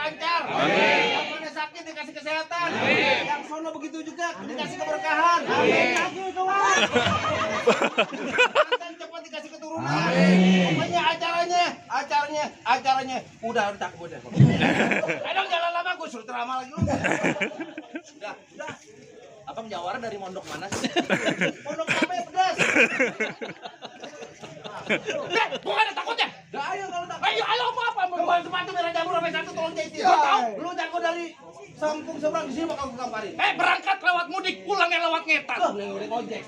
lancar. Yang mana sakit dikasih kesehatan. Yang sono begitu juga dikasih keberkahan. Mantan cepat dikasih keturunan. Pokoknya acaranya udah tak udah. Ayo jalan lama gue suruh drama lagi lu. Udah. Abang Jawara dari mondok mana sih? Pondok apa ya pedas? Bukan ada takutnya. Ayo kalau tak. Ayo apa? Kembali sepatu merah jamur sampai satu tolong jahit. Tahu? Lu jago dari Sampung seberang di sini bakal gue kabarin. Berangkat lewat mudik, pulangnya lewat ngetan. Udah ojek.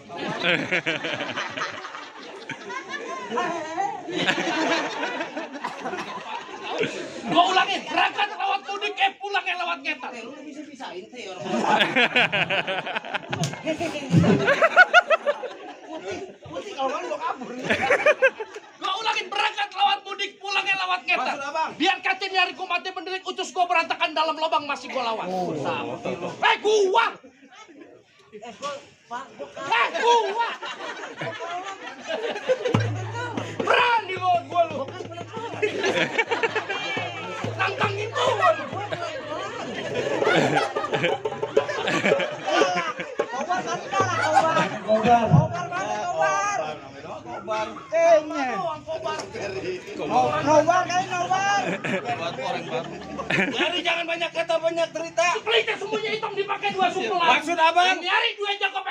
Gua ulangin, berangkat lewat mudik, pulangnya lewat ngetan. Lu bisa-bisain teh orang. Putih kalau lu kabur. Gua ulangin, berangkat lewat mudik, pulangnya lewat ngetan. Maksud abang? Biar katin nyari ku mati mendelik, utus gua berantakan dalam lubang masih gua lawan. Gua! Berani gua lu. Tantangin gua lu. Nyari jangan banyak kata banyak cerita. Pelita semuanya hitam dipakai 2 suku. Maksud abang? Nyari 2 Jakob